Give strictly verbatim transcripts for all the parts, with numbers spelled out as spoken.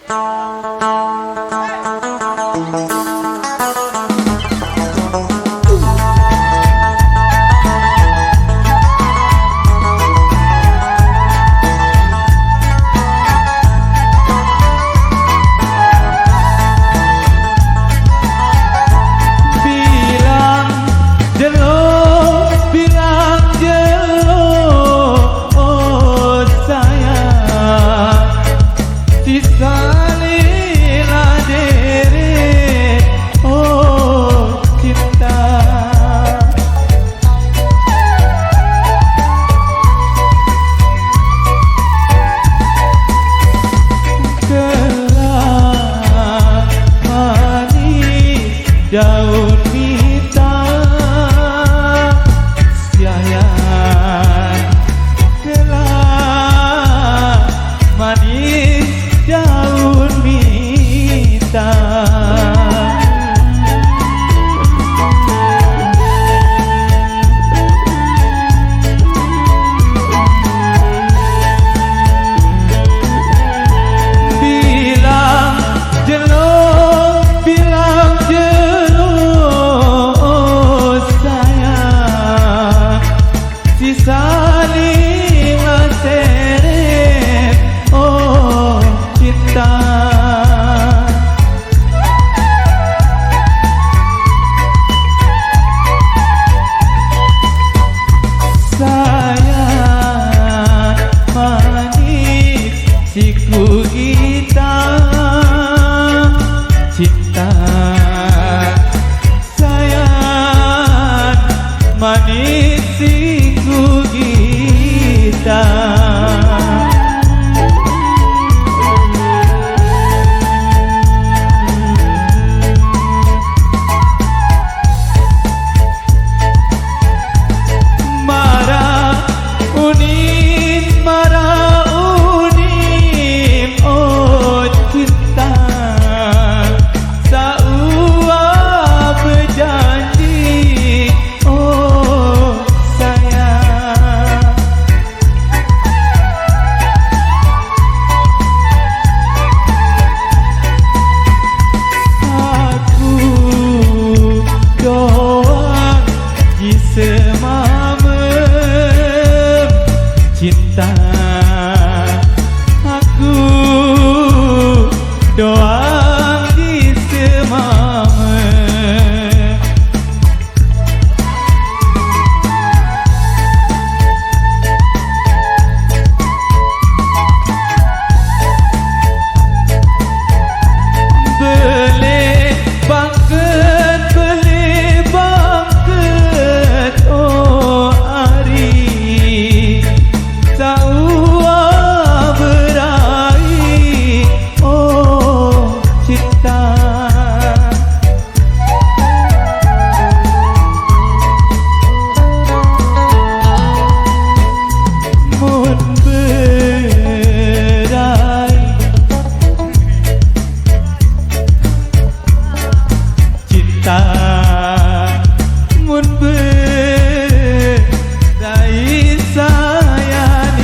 Bilang jelo, bilang jelo, oh sayang, sisa lila dere, oh cinta. Kelah manis daun mita, siayan kelah manis daun mita. Bilang jelo, bilang jelo, oh sayang, sisa lima seret, oh cinta. Sayang manis siku kita, cinta. Sayang manis siku kita. Mara unin, mara unin, oh cinta, saua berjanji, oh sayang. Aku doang di semamem cinta. Aku doang di semamem. Bele bangket, bele bangket, oh ari, saua berai, oh cinta. Mun berai cinta, mun berai sayang.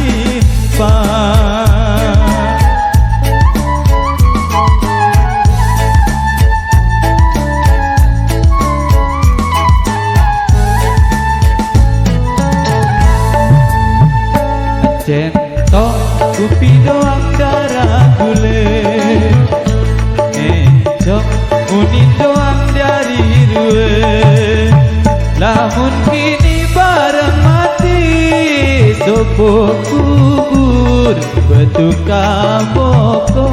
Centong kupi doang darah gule, encong unin doang dari due. Lamun kini bareng mati, sopo kubur betukang bokor.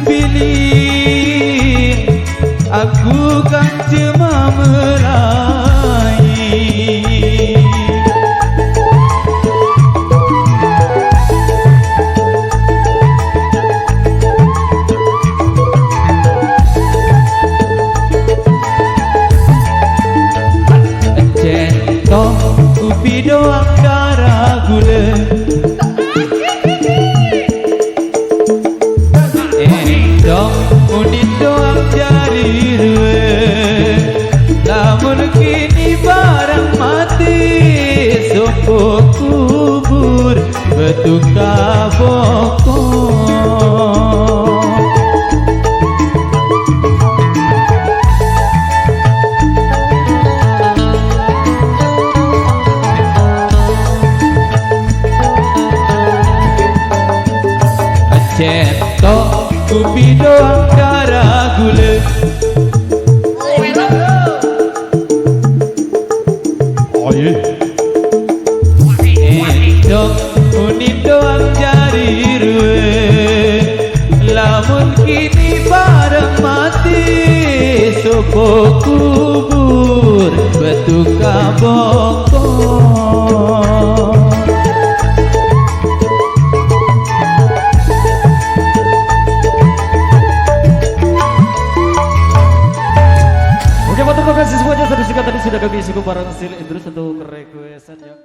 Bilin aku kang cemam lai. Centong kupi doang darah gula. Endong unin doang jari rue. Lamun kini barang mati, sopo kubur betuka bokong. Centok kupi doang darah gula. Aye. Endong unin doang jari rue. Lamun kini bareng mati, sopo kubur betuka bokong. Oke, matur kasih semuanya. Satu singkat tadi sudah kami isi bareng Sil Idrus untuk requestan yang